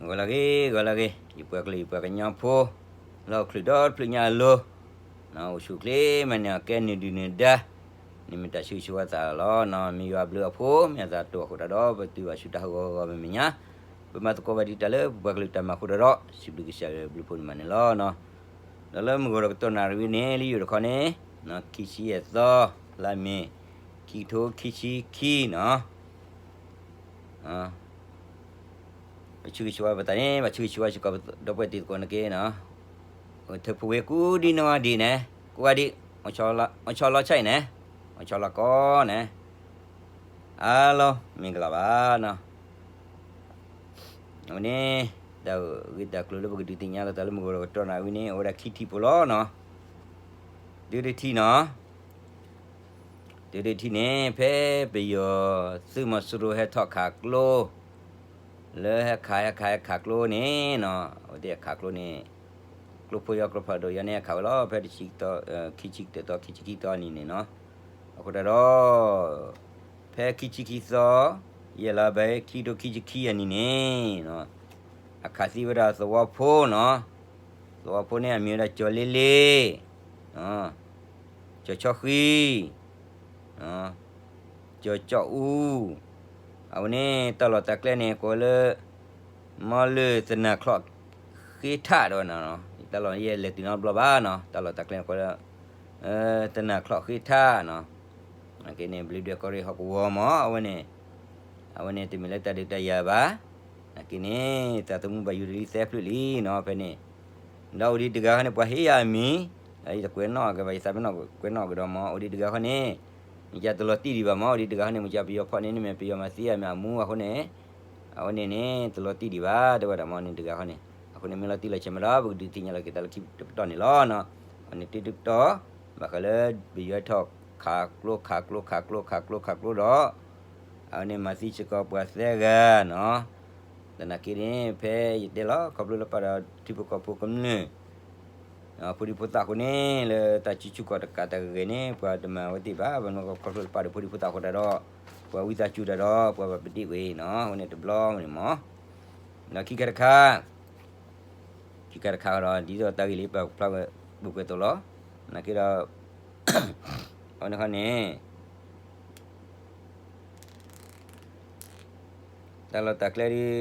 ဂီၤလၢအဂ့ၤ ဂီၤလၢအဂ့ၤ ယပှၤကလုာ်ယပှၤကညီဖိ လၢဟီၣ်ခိၣ်ဒီတဖျၢၣ်ညါအလိၤ, အိၣ်ဆူၣ်အိၣ်ချ့ မၤန့ၢ်အီၤကဲနုာ်ဒုၣ်နုာ်ဒါ န့ၣ်မ့ၢ်တၢ်ဆၢဂ့ၤဆၢဝါသးလီၤ. မ့ၢ်ယွၤအဘျုးအဖှိၣ် မ့ၢ်အသးတိာ်အဃိတၢ်ဒီး ပတုၤဘၣ်ဆူတၢ်ဟးဂီၤဂီၤမ့ၢ်မ့ၢ်ညါ, ပမၤသကိးဘၣ်ဒံးတၢ်လၢပပှၤကလုာ်တၢ်မၤအဃိတၢ်ဒီး စံးဘျုးကစၢ်ယွၤအဘျုးအဖှိၣ်န့ၣ်မးန့ၣ်လီၤ. ဒီးလၢမုၢ်ဂီၤဒီးကတီၢ်နၣ်ရံၣ်ဝံၤန့ၣ် လၢယိာ်တခီန့ၣ် ခံဆံယဲၢ်သီ လါမ့ၤ ခံကထိခံဆံခံနီၤ ပဆၢဂ့ၤဆၢဝါပသးန့ၣ် ပဆၢဂ့ၤဆၢဝါစ့ၢ်ကီး ဒီပုၢ်ဝဲၢ်တံၤသကိးန့ၣ်က့ၤနီၤ, ထၢဖှိၣ်ဝဲကူဒံနီၢ်ဂၤဒံးန့ၣ် ကိးဂၤဒံး, အိၣ်ဆီလီၤဆဲးန့ၣ်, အိၣ်ဆီလီၤကီးန့ၣ်, အါလီၤ မ့ၢ်ကလီၤဘၣ်နီၤ. အဝဲန့ၣ် တၢ်ဂ့ၢ်တၢ်ကျိၤလၢပကဒုးသ့ၣ်ညါလိာ်သးလၢမုၢ်ဂီၤဒီးကတီၢ်နၣ်ရံၣ်ဝံၤန့ၣ် အိၣ်ဝဲဒၣ်ခံထံၣ်ဖိလီၤနီၤ. တုၤတထံၣ်နီၤ တုၤတထံၣ်န့ၣ် ဖဲပယီၤသုးမီၤစိရိၤဟဲထီၣ်ခးကျိ လၢဟဲခးဟဲခးဟဲခးကျိန့ၣ်နီၤ, အဝဲသ့ၣ်အခးကျိန့ၣ် ကျိဖိယီၤကျိဖးဒိၣ်ယီၤန့ၣ် အခးဝဲလီၤ ဖဲတဆံခံသီ ခံဆံတသီ ခံဆံခံသီအနံၤန့ၣ်နီၤ. အဃိတၢ်ဒီး ဖဲခံဆံခံသီ ယဲၢ်လါဘဲ ခံကထိခံဆံခံအနံၤန့ၣ် အခးသံဝဲဒၣ်သဝီဖိနီၤ, သဝီဖိန့ၣ် အမံၤဝဲဒၣ်ကၠီၤလ့လ့, ကၠီၤဆီဃံ, ကၠီၤကၠီၣ်အူ, အဝဲန့ၣ် တၢ်လီၢ်တၢ်ကျဲန့ၣ် ကိးလၢ မီလၢသနၢၣ်ချီၣ်ဃ့ထၣ်ဒီးဝဲနီၤ, တၢ်လီၢ်ယဲလဲၤတုၤနီတဘျီဘၣ်နီၤ, တၢ်လီၢ်တၢ်ကျဲန့ၣ် ကိးလၢ သနၢၣ်ချီၣ်ဃ့ထၣ်နီၤ, နာ်က့န့ၣ် ဘျံးဒွဲၣ်ကီၢ်ရ့ၣ်ဟီၣ်ကဝီၤမး အဝဲန့ၣ်, အဝဲန့ၣ်တမ့ၢ်လၢတၢ်ဒုးတၢ်ယၤဘၣ်, နာ်က့န့ၣ် သးသမူဘၣ်ယိၣ်တလံသဲဖျၢၣ်လံနီၤ ဖဲန့ၣ်, ဒီးအိၣ်ဒံးတဂၤဃီန့ၣ် ပှၤဟ့ၣ်ယၤအမံၤ, ယတကွဲးနီၣ်က့ၤဘၣ် ယသးပ့ၤနီၣ်ကွဲးနီၣ်ကဒီးမး အိၣ်ဒံးတဂၤဃီန့ၣ်, မ့ၢ်ကတလီၤတံၢ်ဒံးဘၣ်မး အိၣ်ဒံးတဂၤဃီန့ၣ် မ့ၢ်ကပယီၤဖီၣ်န့ၢ်န့ၣ်မ့ၢ်ပယီၤမၤသံအမံၤအမူအဃိန့ၣ်, အဝဲန့ၣ်န့ၣ် တလီၤတံၢ်ဒံးဘၣ် တဲဝဲဒၣ်မးန့ၣ်တဂၤဃီန့ၣ်, အဃိန့ၣ်မ့ၢ်လီၤတံၢ်လီၤဆဲးမးဒီး ပကဒုးသ့ၣ်ညါလီၤက့ၤသးလၢခံတပတီၢ်န့ၣ်လီၤနီၤ, အန့ၣ်တၢ်တပတီၢ်, ဘၣ်ဃးလၢ ပယီၤဟဲထီၣ်ခးကျိ ခးကျိ ခးကျိ ခးကျိ ခးကျိဒီး အဝဲန့ၣ်မၤသံစ့ၢ်ကီးပှၤသၢဂၤနီၤ, သနာ်က့န့ၣ် ဖဲယတဲလီၤ ခီဖျိလၢပာ်ဒီးထံဖိကီၢ်ဖိကမျၢၢ် ဖိဒံဖိသၣ်အဃိန့ၣ် လၢတၢ်စုဆူၣ်ကီၢ်တကးတၢ်ဂ့ၤဂ့ၤန့ၣ် ပှၤတမၤဝဲသ့ၣ်ဘၣ် ဘၣ်မနုၤခီဖျိလၢပာ်ဒီးဖိဒံဖိသၣ်အဃိတၢ်ဒီး ပှၤဝံသးစူၤတၢ်ဒီး ပှၤဘၣ်ပဒ့ၣ်ဝဲနီၤ အဝဲန့ၣ်တဘျီန့ၣ်မး, ဒီးခံခါတခါ ခံခါတခါဒီး ဒ်သိးတၢ်ဂ့ၢ်လၢပာ်ဖျါဝဲ ပူၤကွဲးသိးလီၤ, နာ်က့ဒီး အဝဲန့ၣ်ခီန့ၣ် တၢ်လီၢ်တၢ်ကျဲ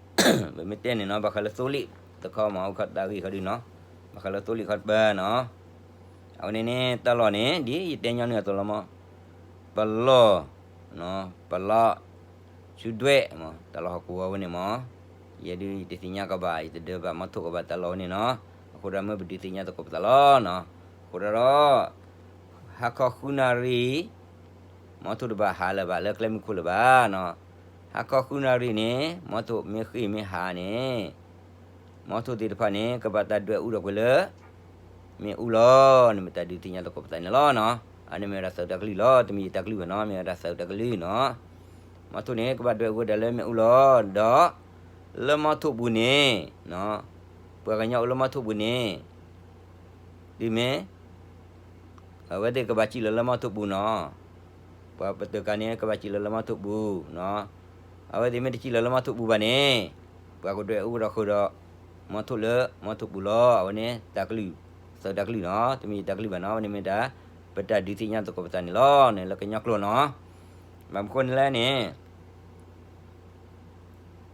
ဒ် ပမ့ၢ်တဲန့ၣ်နီၤ ဘၣ်ဃးလၢသိလ့ၣ်တခီမး အိၣ်ခီတၢ်ဂ့ၢ်ခီဒုနီၤ, ဘၣ်ဃးလၢသိလ့ၣ်ခီတပၤနီၤ, အဝဲန့ၣ်န့ၣ် တၢ်လီၢ်န့ၣ် ဒ်ယတဲညီနုၢ်အသိးလီၤမး, ပလီၢ်, ပလီၢ် ဆူဒွဲၣ်မး တၢ်လီၢ်ဟီၣ်ကဝီၤဝဲန့ၣ်မး, ယဲဒုးယတသ့ၣ်ညါကဘၣ် ယတဒၢဘၣ်မီထိၣ်ကဘၣ်တၢ်လီၢ်ဝဲန့ၣ်နီၤ, အဃိဒီးမ့ၢ်ပဒုးသ့ၣ်ညါသကိးပသးလီၤနီၤ, အဃိဒီး ဟါခီဃုနၣ်ရံၣ် မီထိၣ်တဘၣ်ဟးလၢၤဘၣ်လၢကျဲမုၢ်ခိၣ်လၢၤဘၣ်နီၤ, ဟါခီဃုနၣ်ရံၣ်န့ၣ် မီထိၣ်မ့ၢ်ဃ့ၢ်မ့ၢ်ဟးန့ၣ် မီထိၣ်သ့ၣ်တဖၣ်န့ၣ် ကဘၣ်တၢ်ဒွဲၣ်အူဒီးကွံာ်လၢ မ့ၣ်အူလီၤ, န့ၣ်မ့ၢ်တၢ်ဒုးသ့ၣ်ညါသကိးပသးန့ၣ်လီၤနီၤ, အန့ၣ်မ့ၢ်ဝဲဒၣ်သးတၢ်ကလုၢ်လီၤ, တမ့ၢ်ယတၢ်ကလုၢ်ဘၣ်နီၤ, မ့ၢ်ဝဲဒၣ်သးတၢ်ကလုၢ်နီၤ, မီထိၣ်န့ၣ် ကဘၣ်ဒွဲၣ်အူဝဲဒၣ်လၢမ့ၣ်အူလီၤ, ဒီး လၢမီထိၣ်ပူၤန့ၣ် ပှၤကညီအိၣ်လၢမီထိၣ်ပူၤန့ၣ် တုၤမ့ၢ် အဝဲသ့ၣ်ကဘၣ်စံၣ်လီၤလၢမီထိၣ်ပူၤနီၤ, ပှၤပတၢၢ်ကၤန့ၣ် ကဘၣ်စံၣ်လီၤလၢမီထိၣ်ပူၤနီၤ, အဝဲသ့ၣ်မ့ၢ်တစံၣ်လီၤလၢမီထိၣ်ပူၤဘၣ်န့ၣ် ပှၤကဒွဲၣ်အူဒီးဃုာ်ဒီး မီထိၣ်လၢမီထိၣ်ပူၤလီၤ, အဝဲန့ၣ်တၢ်ကလုၢ်, သးတၢ်ကလုၢ်နီၤ, တမ့ၢ်ယတၢ်ကလုၢ်ဘၣ်နီၤ, အဝဲန့ၣ်မ့ၢ်တၢ် ပတၢ်ဒုးသ့ၣ်ညါသကိးပသးန့ၣ်လီၤန့ၣ် လၢကညီကျိာ်နီၤ, ဘၣ်မနုၤဃိန့ၣ်လဲၣ်န့ၣ်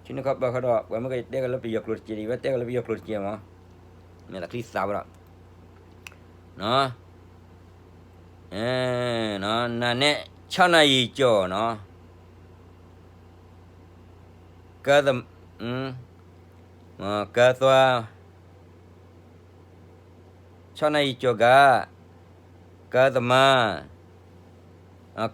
ဆူန့ၣ်ခီပၢၢ်ဃီဒီး ပှၤမ့ၢ်ကတဲကလၢပယီၤကျိာ်တက့ၢ်ဒီး ယဝဲတဲကလၢပယီၤကျိာ်တက့ၢ်မး, မ့ၢ်တၢ်ချံသးဝဲဒီး နနဲ ဆီနၢ်ယံာ်ကၠီၣ်နီၤ, ကၢသမ ကၢသွါ ဆီနၢ်ယံာ်ကၠီၣ်ဂၤ ကၢသမါ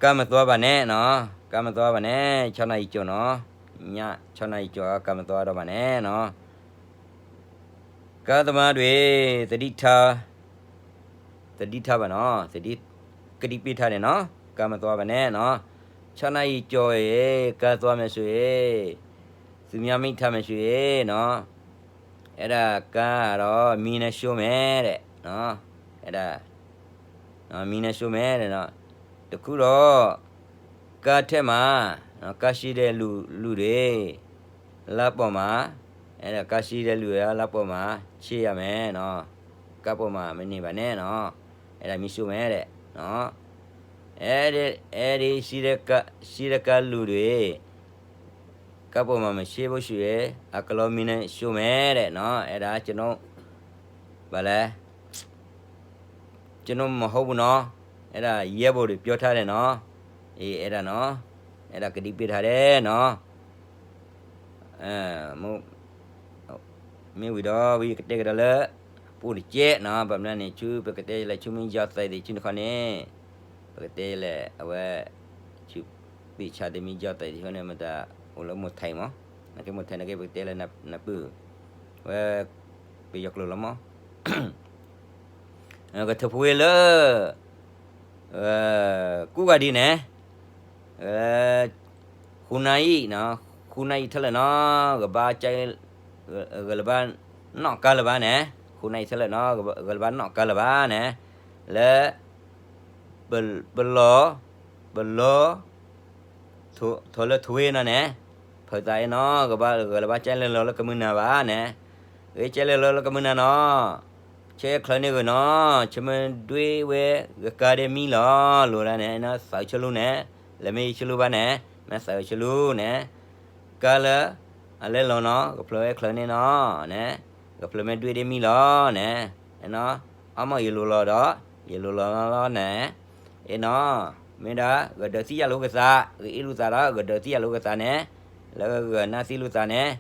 ကၢမသွါဘၣ်နဲနီၤ, ကၢမသွါဘၣ်နဲ ဆီနၢ်ယံာ်ကၠီၣ်နီၤ, ညၣ်ဆီနၢ်ယံာ်ကၠီၣ် ကၢမသွါဒီးဘၣ်နဲနီၤ, ကၢသမါဒွဲၣ် သဒံထါ သဒံထါဘၣ်နီၤ, သဒံ ကဒံပ့ထါန့ၣ်နီၤ, ကၢမသွါဘၣ်နဲနီၤ, ဆီနၢ်ယံာ်ကၠီၣ်အံၤ ကၢသွါမဲာ်ဆူၣ်အံၤ, သုမၠါမံထါမဲာ်ဆူၣ်အံၤနီၤ, အဲဒၣ်ကါဒီးမံနၢဆိမဲာ်ဒီး, အဲဒၣ် မံနၢဆိမဲာ်ဒီး, တခူဒီး ကါထဲမး, ကါရှံဒဲးလူၢ်လူၢ်ဒ့, လါပီၢ်မး, အဲၣ်ဒိးကါဆံဒီးလူၢ်ဧါ လါပိာ်မၤ ဆ့ယၤမဲနီၤ, ကါပိာ်မၤမ့ၢ်န့ၢ်ဘၣ်နဲနီၤ, အဲၣ်ဒိးမံဆိမဲဒီး, အဲၣ်ဒိး, အဲၣ်ဒိးဆံဒီးကါလူၢ်ဒံး, ကါပိာ်မၤမ့ၢ်ဆ့ဘိၣ်ဆူၣ်အံၤ အကလီၤမံၤန့ၣ်ဆိမဲဒီးနီၤ, အဲၣ်ဒိး ကျွန်တော်, ဘၣ်လဲၣ် ကျွန်တော်မဟုတ်ဘူးနော်, အဲဒါ ရဲဘော်တွေပြောထားတယ်နော်, အဲၣ်ဒိးနီၤ, အဲၣ်ဒိးကဒံးပ့ၢ်ထါဒီးနီၤ, မ့ၢ်ဝံၤဒီး ဝံယကတဲကဒီးလၢ ပအိၣ်တကဲနီၤ, ဘၣ်မနုၤန့ၣ် ဆူပကတဲလဲၤဆူမ့ၢ်ယီၤသဲးသ့ၣ်ဆူန့ၣ်ခီန့ၣ်, ပကတဲလဲၤအဝဲ, ဆူပ့ၢ်ဆါသ့ၣ်မ့ၢ်ယီၤသဲးသ့ၣ်ဆူန့ၣ် မတၤအိၣ်လၢမိၢ်ထဲအံၤမး, နကဲမိၢ်ထဲန့ၣ်က့ ပကတဲလၢနပုၢ်, ဝဲ, ပယီၤကျိာ်လီၤမး ကထၢဖှိလၢ ကူဂၤဒ်န့ၣ်, ဃုနၣ်အံၤ, ဃုနၣ်အံၤထီၣ်လၢာ်နီၤ, ကဘၣ်, ဂဲၤလၢၤဘၣ်နီၣ်ကါလၢၤဘၣ်န့ၣ်, ဃုနၣ်အံၤထီၣ်လၢာ်နီၤ, ဂဲၤလၢၤဘၣ်နီၣ်ကါလၢၤဘၣ်န့ၣ်, လၢ ပလီၢ်, ပလီၢ်, ထီၣ်လၢထဝ့နီၤန့ၣ်, ဖုသးအံၤနီၤ, ကဘၣ်ဂဲၤလၢၤဘၣ်ကဲလဲၤလီၤလၢကမုၢ်နၤဘၣ်န့ၣ်, ဂဲၤကဲလဲၤလီၤလၢကမုၢ်နၤနီၤ, ဆဲချၢန့ၢ်ဂ့ၤနီၤ, ဆၢမ့ၢ်ဒွဲဝဲ ဂကါဒဲးမံလီၤ, လိၤဒၣ်န့ၣ် နသးဆၢလူန့ၣ်, လဲၤမ့ၢ်ယဆၢလူဘၣ်န့ၣ်, မ့ၢ်သးဆၢလူန့ၣ်, ကါလၢ အလဲလီၤနီၤ, ကဖျၢၣ်ဝဲချၢန့ၣ်နီၤ, န့ၣ်, ကဖျၢၣ်မ့ၢ်ဒွဲဒဲးမံလီၤန့ၣ်, အနီၤ, အီမီၢ်ယလိၤလီၤဒီး, ယလိၤလီၤလီၤန့ၣ်, အနီၤ, မ့ၢ်ဒၣ် ကဒၢးသံယၤလိာ်ကသး, ကအ့ၣ်လိာ်သးဒီး ကဒၢးသံယၤလိာ်ကသးန့ၣ်, လၢကဂၢၢ်နၢ်သံလိာ်သးန့ၣ်,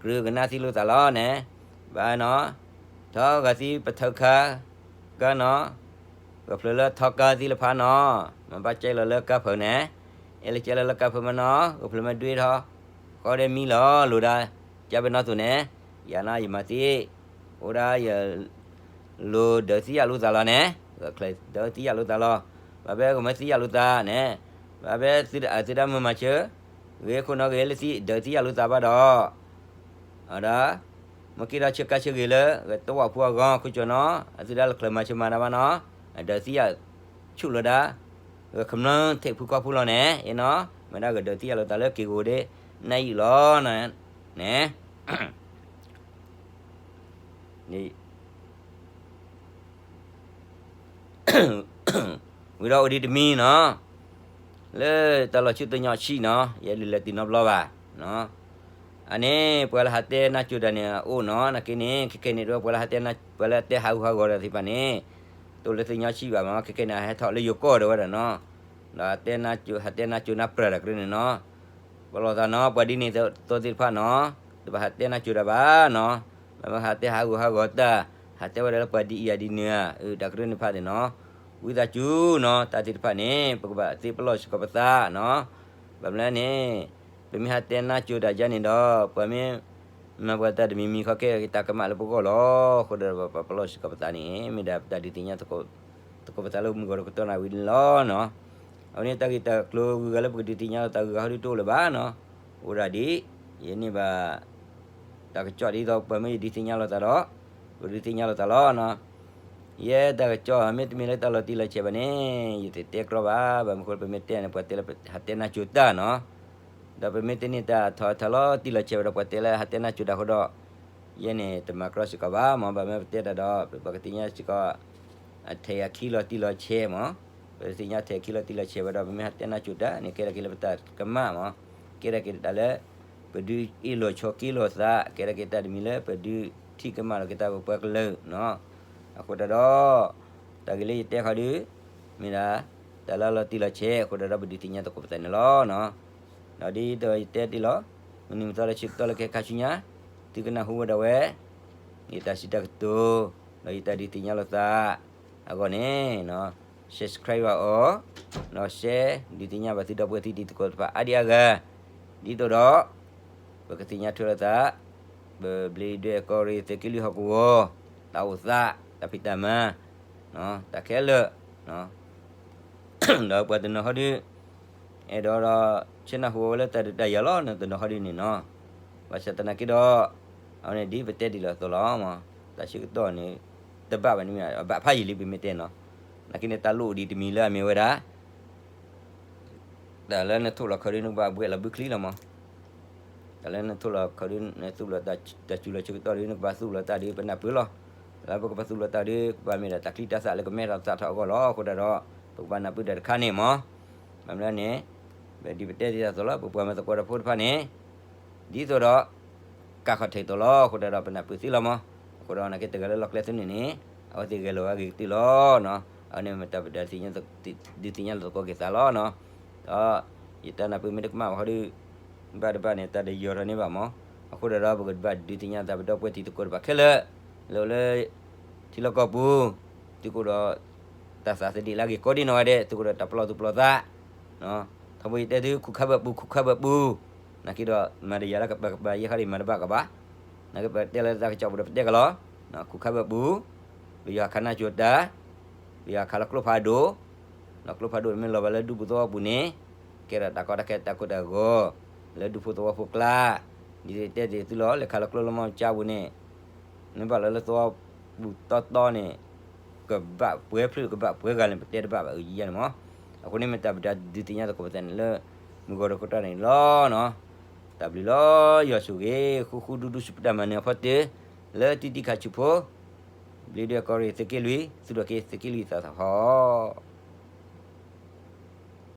ကြၢးကနၢ်သံလိာ်သးလီၤန့ၣ်, ဘၣ်နီၤ, ထီၣ်ဂၤသံပထုးခါ, ကါနီၤ ကဖျၢၣ်လၢထီကါသံလၢဖးနီၤ, မ့ၢ်ဘၣ်ကဲလီၤလၢကါဖုန့ၣ်, အဲၣ်လၢကဲလီၤလၢကါဖုမနီၤ, ကဖျၢၣ်မ့ၢ်ဒွဲထီၣ်, ဃီဒဲးမံလီၤ, လိၤဒၣ်, ကဘဲနီသိးန့ၣ်, ယၤနီၤယမၤသံ, အိၣ်ဒၣ်ယ လိၤဒၢးသံယၤလိာ်သးလီၤန့ၣ်, ဂဲၤချၢဒၢးသံယၤလိာ်သးလီၤ, ဘၣ်ဘဲကမၢသံယၤလိာ်သးန့ၣ်, ဘၣ်ဘဲသုဒၣ်မုာ်မၤစၢၤ, ဂ့ၤခိၣ်နီၤဂ့ၤလၢသံဒၢးသံယၤလိာ်သးဘၣ်ဒီး အဒီး, မ့ၢ်က့ၤဒီးဆၢကါဆၢဂ့ၤလၢ တဝၣ်ဖိအဂီၢ်ခိၣ်ကၠီနီၤ, အသုဒၣ်လၢချၢမၤဆၢမၤတၢ်ဘၣ်နီၤ, အဒၢးသံယၤဆူၣ်လီၤဒၣ်, ဂဲၤခမျၢၢ်ထံးဖုကီၢ်ဖုလီၤန့ၣ်, အနီၤ, မ့ၢ်ဒၣ်ကဒၢးသံယၤလိာ်သးလၢက့ၤဂီၤဒဲး, နၢ်အံၤလီၤ, န့ၣ် ဝံၤဒီးအိၣ်ဒံးတမံၤနီၤ, လၢတၢ်လီၢ်ဆူသညီဆံးနီၤ, ယဲဒုးလဲၤတုၤနီတဘျီဘၣ်, အန့ၣ် ပှၤလၢဟးတဲနၢ်ကၠိတၢ်န့ၣ် အအိၣ်နီၤ, နာ်က့န့ၣ် ခဲကဲန့ၣ်ဒီး ပှၤလၢဟးတဲနၢ် ပှၤလၢတဲဟးဂူာ်ဟးဂီၤဒီးသ့ၣ်တဖၣ်န့ၣ်, တအိၣ်လၢသညီဆံးဘၣ်မး, ခဲကဲန့ၣ် ဟဲထီၣ်လၢယိၤကီၢ်ဒီးဝဲဒၣ်နီၤ, ဒီးတဲနၢ်ကၠိ ဟးတဲနၢ်ကၠိနၢ်ပြၢၤတၢ်ကရၢန့ၣ်နီၤ, ပလီၢ်သးနီၤ, ပှၤဒ်န့ၣ်သိးသ့ၣ်တဖၣ်နီၤ, တဘၣ်ဟးတဲနၢ်ကၠိတၢ်ဘၣ်နီၤ, ဘၣ်မ့ၢ်ဟးတဲဟးဂူာ်ဟးဂီၤတၢ်, ဟးတဲဝဲဒၣ်လၢပှၤဒ်အံၤအံၤဒ်နုၤဧါ, အတၢ်ကရၢန့ၣ်တဖၣ်န့ၣ်နီၤ, ဝံသးစူၤနီၤ, တၢ်သ့ၣ်တဖၣ်န့ၣ် ပကဘၣ်သ့ပလီၢ်စ့ၢ်ကီးပသးနီၤ, ဘၣ်မနုၤလဲၣ်န့ၣ်, ပမ့ၢ်ဟးတဲနၢ်ကၠိတၢ်ယါန့ၣ်ဒီး ပှၤမ့ၢ် မၤပှၤတၢ်တမံၤမံၤခီ ကဲထီၣ်က့ၤတၢ်ကမၣ်လၢပဂီၢ်လီၤ, အဃိဒီးပပလီၢ်စ့ၢ်ကီးပသးန့ၣ် မ့ၢ်ဒၣ်ပတၢ်ဒုးသ့ၣ်ညါသကိးပသးလၢမုၢ်ဂီၤတကတီၢ်နၣ်ဝံၤန့ၣ်လီၤနီၤ, အဝဲန့ၣ်တၢ်ဂ့ၢ်တၢ်ကျိၤဂုၤဂၤလၢပကဒုးသ့ၣ်ညါလီၤသးဂုၤဂၤဟီဒုးတအိၣ်လၢၤဘၣ်နီၤ, အိၣ်ဒၣ်ဒ်, ယန့ၢ်ဘၣ် တၢ်ကစီၣ်ဒ်သိးပှၤမ့ၢ်ယဒုးသ့ၣ်ညါလီၤသးဒီး, ပဒုးသ့ၣ်ညါလီၤသးလီၤနီၤ, ယဲတၢ်ကစီၣ်မ့တမ့ၢ်လၢတၢ်လီၤတံၢ်လီၤဆဲးဘၣ်န့ၣ်, ယတတဲကြီဘၣ်, ဘၣ်မနုၤဃိလၢပမ့ၢ်တဲန့ၣ် ပှၤတဲလၢဟးတဲနၢ်ကၠိတၢ်နီၤ, ဒီးပမ့ၢ်တဲန့ၢ်တၢ်ထီၣ်ထီလီၤတံၢ်လီၤဆဲးဝဲဒီးပှၤတဲလၢဟးတဲနၢ်ကၠိတၢ်အဃိဒီး, ယဲန့ၣ်တမၤကြီစ့ၢ်ကီးဘၣ်, မ်ပမ့ၢ်ပတဲတၢ်ဒီး ပကသ့ၣ်ညါစ့ၢ်ကီး, အထဲးအခံလီၤတံၢ်လီၤဆဲးမး, ပသ့ၣ်ညါထဲးခံလီၤတံၢ်လီၤဆဲးဝဲဒီး ပမ့ၢ်ဟးတဲနၢ်ကၠိတၢ်န့ၣ် ကဲထီၣ်က့ၤလၢပတၢ်ကမၣ်မး, ကဲထီၣ်က့ၤတၢ်လၢ ပဒုးအ့ၣ်လိာ်ဆိးက့လိာ်သး, ကဲထီၣ်က့ၤတၢ်တမံၤလၢပဒုးထံၣ်ကမၣ်လီၤက့ၤတၢ်ပပှၤကလုာ်နီၤ, အဃိတၢ်ဒီး, တၢ်ဂ့ၢ်လၢယတဲဃီဒုး, မ့ၢ်ဒၣ်, တၢ်လၢလီၤတံၢ်လီၤဆဲး အဃိတၢ်ဒီးပဒုးသ့ၣ်ညါသကိးပသးန့ၣ်လီၤနီၤ, ဒီးဒ်သိးယတဲတ့ၢ်လီၤ, မုၢ်နံၤမုၢ်သီလၢဆၢကတီၢ်လၢခဲခါဆူညါ, သုကနၢ်ဟူဝဲဒၣ်ဝဲ, ယတၢ်စံးတၢ်ကတိၤ, ဒီးယတၢ်ဒုးသ့ၣ်ညါလိာ်သး, အဂီၢ်န့ၣ်, subscribe ဘၣ်အီၤ, ဒီး share ဒုးသ့ၣ်ညါဘၣ်သုဒီပုၢ်ဝဲၢ်သုတံၤသကိးတဖၣ်အါဒံအါဂၤ, ဒ်သိးဒီး, ပကသ့ၣ်ညါထွဲလိာ်သး, ပဘျံးဒွဲၣ်ကီၢ်ရ့ၣ်သုးက့လွံၢ်ဟီၣ်ကဝီၤ, တၢ်အိၣ်သး, တၢ်ဖံးတၢ်မၤ, တၢ်ခဲလၢာ်, ဒီးပှၤတနီၤဟီဒုး, အဲၣ်ဒိးဒီး, ဆ့ၣ်နီၤဟူးဝဲလၢတၢ်ဒုးတၢ်ယၤလီၤန့ၣ် တနီၤဟီဒုးန့ၣ်နီၤ, ဘၣ်ဆၣ်သနာ်က့ဒီး, အဝဲန့ၣ်ဒ်ပတဲဒ်လီၤအသိးလီၤ, တၢ်ဆၢကတီၢ်န့ၣ်, တဘၣ်ဘၣ်န့ၣ်မ့ၢ် အဘၣ်ဖးယံာ်လံပမ့ၢ်တဲနီၤ, နာ်က့န့ၣ်တၢ်လိၣ်ဒံးတမံၤလၢအမ့ၢ်ဝဲဒၣ် တၢ်လၢနထိၣ်လီၤခၢးဒုးနကဘၣ်ဘှဲးလီၤဘုချံလီၤမး, တၢ်လၢနထိၣ်လီၤခီဒုး နသူၣ်လီၤတၢ်စူၤလီၤဆၢကတီၢ်ဒုး နကဘၣ်သူၣ်လီၤတၢ်ဒုး ပနၢ်ပၢၢ်လီၤ. လၢပကဘၣ်သူၣ်လီၤတၢ်ဒုး ကဘၣ်မ့ၢ်ဒၣ်တၢ်ချံတၢ်သၣ်လၢကမဲထီၣ်သၣ်ထီၣ်အဂီၢ်လီၤ. အဃိဒၣ်ဒီး ပကဘၣ်နၢ်ပၢၢ်တၢ်တခါန့ၣ်မး, ဘၣ်မနုၤန့ၣ် ပဒ်ပတဲသ့ၣ်တၢ်သိးလီၤ ပပှၤမၤသကိးတၢ်ဖိတဖၣ်န့ၣ် ဒ်သိးဒီး ကၢ်ခီၣ်ထံးသိးလီၤ. အဃိဒၣ်ဒီး ပနၢ်ပၢၢ်သ့လီၤမး. အဃိဒီး နာ်က့တဂၤလၢလီၢ်ကျဲသ့န့ၣ်န့ၣ် အဝဲသ့ၣ်ဂဲၤလိာ်ဝဲအဂ့ၤကတၢၢ်လီၤ. အဝဲန့ၣ်မ့ၢ်တၢ်ပဒုးသ့ၣ်ညါသကိးက့ၤသးလီၤ. ဒီးယတၢ်နၢ်ပၢၢ်မ့ၢ်တကမၣ်ဘၣ်ဃီဒီး ဘၣ်တဘၣ်န့ၣ် တၢ်တယီၤထီၣ်န့ၢ်ဘၣ်မး. အဃိဒၣ်ဒီး ပကဘၣ်ဒုးသ့ၣ်ညါသးပဒီပုၢ်ဝဲၢ်တံၤသကိးတဖၣ်ခဲလၢာ် လၢအိၣ်လၢ ထံလီၢ်ကီၢ်ပူၤ သုးခိၣ်ဒီး တၢ်သးသဒံးလၢအဂ့ၤကိးဒံနီၢ်ဂၤဒဲး သုးခိၣ်ဒီးတၢ်ပလီၢ်သူၣ်ပလီၢ်သး ထီဘိယတဲသု ခူၣ်ခါဘၢၣ်ပူၤ ခူၣ်ခါဘၢၣ်ပူၤ, နာ်က့ဒီး မၤတယာ်လၢကပၤကပၤယဲခါဒံးမၤတဘၣ်ကဘၣ်, နာ်က့ပတဲလၢတၢ်ကစီၣ်ပူၤဒီးပတဲကလီၤ, ခူၣ်ခါဘၢၣ်ပူၤ, ပယီၤဟးခးနၢ်ကၠိၤတၢ်, ပယီၤဟးခးလၢကျိဖးဒိၣ်, ဒီးကျိဖးဒိၣ်မ့ၢ်လီၤဘၣ်လၢဒူပူၤသဝီပူၤန့ၣ် ကဲထီၣ်တၢ်ကီတၢ်ခဲတၢ်ကိၢ်တၢ်ဂီၤ လၢဒူဖိသဝီဖိကျါ, ဒ်တဲတ့ၢ်သုလီၤ လဲၤခးလၢကျိလၢမီၢ်ကၠါပူၤန့ၣ် မ့ၢ်ဘၣ်လၢလၢသဝီပူၤတီတီန့ၣ် ကဘၣ်ပှဲၤဖျၢၣ်ကဘၣ်ပှဲၤဂၤန့ၣ် ပတဲတဘၣ်ဘၣ်အယံၤယါန့ၣ်မး. အဃိန့ၣ်မ့ၢ်တၢ်ပဒုးသ့ၣ်ညါသကိးပသးန့ၣ်လၢ မုၢ်ဂီၤတခိၣ်တီန့ၣ်လီၤ. တၢ်ဘျုးလီၤ ယွၤဆိၣ်ဂ့ၤ ဃူဃူဒူဒူဆူပတၢ်မၤနၢၤအဖီတၢၢ် လၢတံၤတံၤခါဆူဖိ ဘျ့ဒွဲၣ်ကီၢ်ရ့ၣ်သုးက့လွံၢ် သူၣ်ထီၣ်က့ၤသုးက့လွံၢ်သးသဟီၣ်